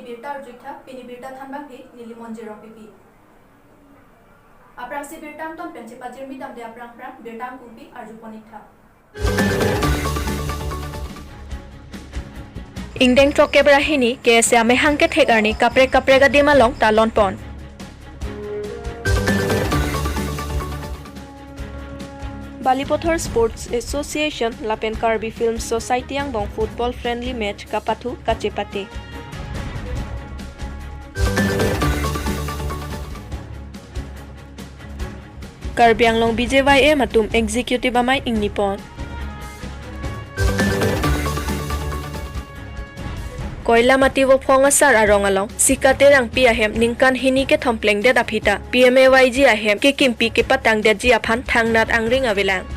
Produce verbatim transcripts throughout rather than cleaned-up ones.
Birta arjuiktha, pini birta thanbangke neli Monjir Rongpipi. Aphrangsi birta angton pen chepajirmi damde aphrang phrang birta angkungpi arjuponik tha. Ingdeng throkkep ra hini K S A amahang kethek arni kaprek kaprek adim along talon pon. Balipathar Sports Association lapen Karbi Film Society angbong football friendly match kapathu kachepate. Karbi Anglong B J Y M atum executive amei ingnipon. Koilamati Vophong asar arong along Sika Terangpi ahem ningkan hini kethom plengdet aphi ta P M A Y G ahem kekimpi kepatangdetji aphan thangnat angring avelang.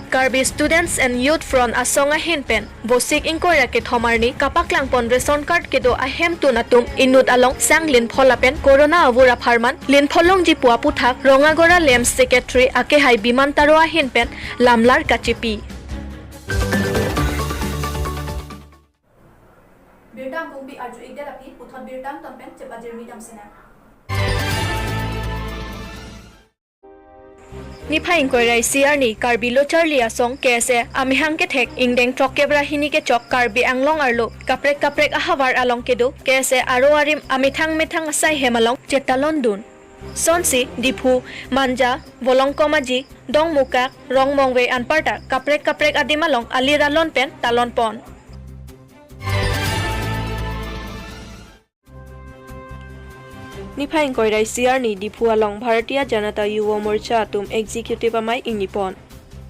Karbi Students and Youth Front asong ahin pen Vosik ingkoi ra kethom arni kapaklangpon ration card kedo ahemtun atum inut along sang linpho lapen corona avur apharman linpho longji pu aputhak Rongagora L A M P secretary akehai Biman Taro ahin pen lamlar kachepi. Birta angkungpi arju-ikdet aphi puthot birta angton pen chepajirmi dam sinang. Niphai ingkoi ra isi arni Karbi Locharli Asong K S A amahang kethek ingdeng throkkep ra hini kechok Karbi Anglong arlo kaprek kaprek ahavar along kedo K S A aro arim amethang methang asai hem along chetalon dun. Sonsi Diphu, Manja, Volongkom Aji, Dongmukak, Rongmongve anparta kaprek kaprek adim along alir alon pen talon pon. Niphai ingkoi ra isi arni Diphu along Bharatiya Janata Yuva Morcha atum executive amei ingnipon.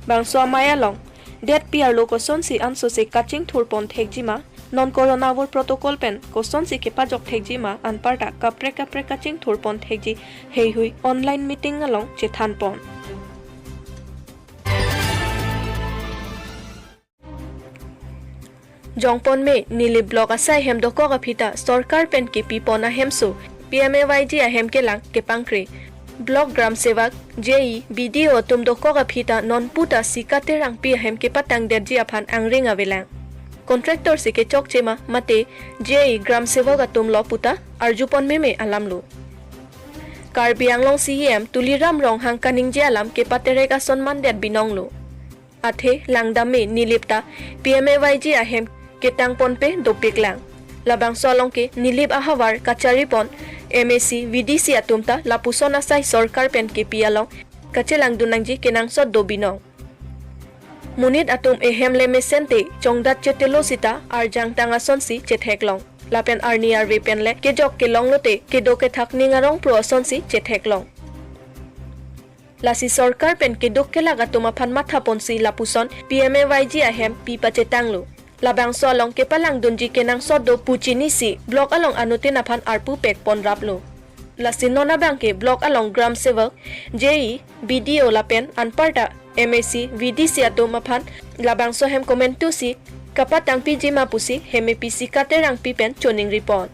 Bangso amei along detpi arlo kosonsi ansose kachingthurpon thekji ma, non corona avur protocol pen kosonsi kepajok thekji ma anparta kaprek kaprek kachingthurpon thekji heihui online meeting along chethanpon. Jongponme Nilip Block asai hem dokok aphi ta sorkar pen kepipon ahemso P M A Y G ahem kelang kepangkre. Block Gram Sevak, J E, B D O atum dokok aphi ta nonpu ta Sika Terangpi ahem kepatangdetji aphan angring avelang. Contractor si kechokche ma mate J E Gram Sevak atumlo puta arjupon meme alamlo. Karbi Anglong C E M Tuliram Ronghang kaningje alam kepaterek ason mandet binonglo. Athe langdamme Nilip ta P M A Y G ahem ketangponpe dopiklang. Labangso along ke Nilip ahavar kacharipon M A C, V D C atum ta lapuson asai sorkar pen kepi along kachelangdun nangji kenangsot do binong. Monit atum ehem le mesen te chongdat chetelo sita arjang tang asonsi chetheklong. Lapen arni arve pen le kejok kelong lote kedo kethak ning arong pro asonsi chetheklong. Lasi sorkar pen keduk kelak atum aphan mathaponsi lapuson P M A Y G ahem pi pachetanglo. Labangso along kepalangdunji kenangsot do pu chinisi block along anuttin aphan arpu pekpon raplo. Lasi non abangke block along Gram Sevak, J E, B D O lapen anparta M A C, V D C atum aphan labangso ahem komentusi kapatangpiji ma pusi hem epi Sika Terangpi pen choningripon.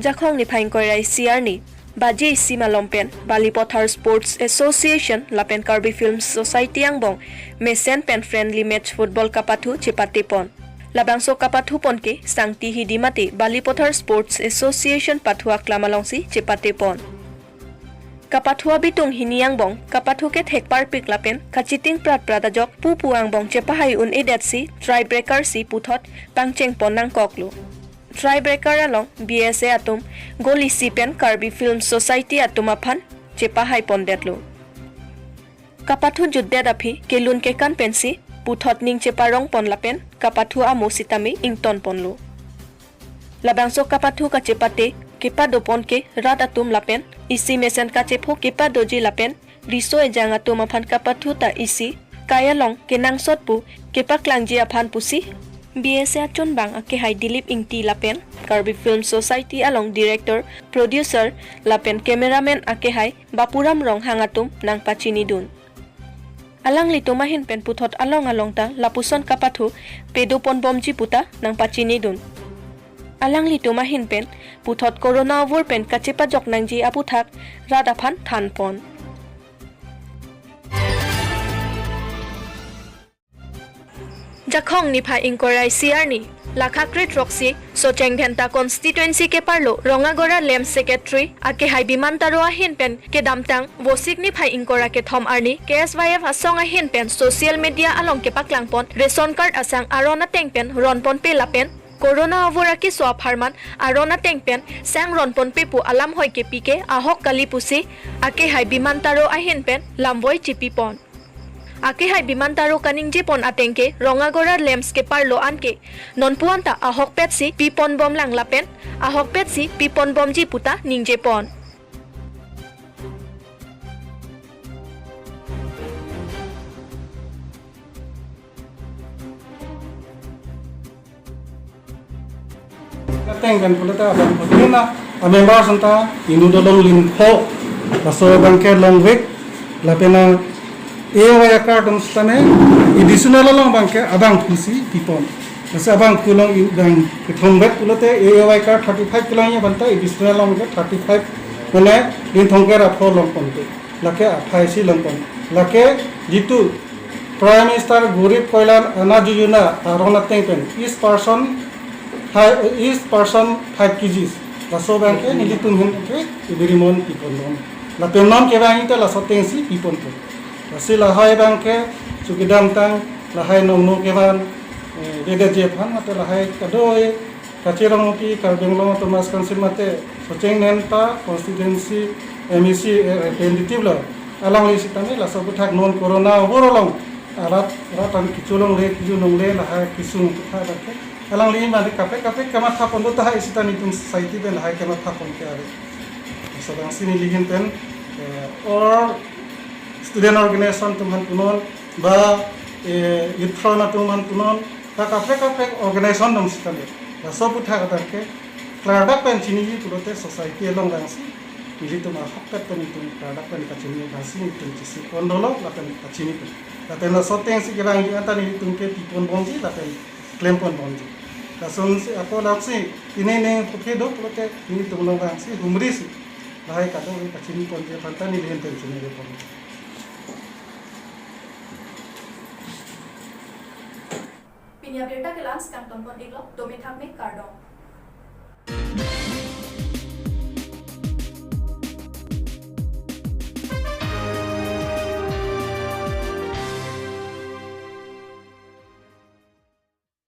Jakhong niphai ingkoi ra isi arni baji isi malom pen Balipathar Sports Association lapen Karbi Film Society angbong mesen pen friendly match football kapathu chepatepon. Labangso kapathupon ke Sangti Hidi mate Balipathar Sports Association pathu aklam alongsi chepatepon. Kapathu abitung hini angbong kapathu kethek parpik lapen kachiting prat prat ajok pupu angbong chepahai un-edetsi tie breaker si puthot pangchengpon nangkoklo. Tie breaker along B S A atum goal isi pen Karbi Film Society atum aphan chepahaipondetlo. Kapathu jutdet aphi kelun kekan pensi puthot ning cheparongpon lapen kapathu amo sitame ingtonponlo. Labangso kapathu kachepate kepadopon ke rat atum lapen isi mesen kachepho kepadoji lapen riso ejang atum aphan kapathu ta isi kai along kenangsot pu kepaklangji aphan pusi B S A achunbang akehai Dilip Ingti lapen Karbi Film Society along director, producer lapen cameraman akehai Bapuram Ronghang atum nangpachinidun. Alanglitum ahin pen puthot along along ta lapuson kapathu pedoponbomji puta nangpachinidun. Alanglitum ahin pen puthot corona avur pen kachepajok nangji aputhak rat aphan thanpon. Chakhong niphai ingkoi ra isi arni, lakha kre-throksi, Socheng Dhenta constituency keparlo Rongagora LAMPS secretary Akehai Biman Taro ahin pen kedamtang Vosik niphai ingkoi ra kethom arni K S Y F asong ahin pen social media along kepaklangpon ration card asang aron ateng pen ronponpe lapen corona avur akeso apharman aron ateng pen sang ronponpe pu alam hoi kepi ke ahok kali pusi Akehai Biman Taro ahin pen lamvoi chipipon. Akehai Biman Taro kaningjepon ateng ke Rongagora LAMPS keparlo an ke nonpu anta ahokpetsi piponbomlang lapen ahokpetsi piponbomji puta ningjepon. Ateng pen pulote abang putin a members anta inut along limtho, laso abang ke longvek lapen a AYA card atum sitame additional along abang ke abangphu si pipon. Laso abangphu along in- abang kethomvek pulote AYA card thirty five kelong ya banta additional along ke thirty five mane linthong ke ra pho longponpe. Lake aphai si longpon. Lake jitu Prime Minister Garib Kalyan Anna Yojana aron ateng pen each person five, each person five K Gs. Laso abang ke nelitum ahin ke ibirimon piponbom. Lapen non kevang ita laso ateng si piponpo. Lasi lahai abang ke chukidamtang lahai nongno kevan, eh, dedetji aphan mate lahai kadoi Kachirong Muki Karbi Anglong Autonomous Council mate Socheng Dhenta constituency MAC representative lo. Alangli sitame laso aputhak non corona avur along arat rat an kecholongle kejunongle lahai kesung aputhak abang ke alangli mane kaprek kaprek kamathapon do tahai sita nelitum society pen lahai kamathapon ke ave. Laso abang si neli ahin pen, eh, or student organization atum aphan punon ba, eh, youth front atum aphan punon ba kaprek kaprek organization atum sitame laso aputhak abang ke klardak pen chiniji pulote society along abang si nelitum ahokpet pen itum klardak pen kachini abang si nelitum chesipon dolo lapen kachini pen. Lapen laso ateng si kevangji anta nelitum ke piponbomji lapen klemponbomji. Lason si ako laksi ini ne pukhe do pulote nelitum along abang si humri si lahai kadoi kachiniponji aphan ta neli ahin pen chinipon. Pini abirta ke la-an si kangtonpon iklo, dome thakme, kardom.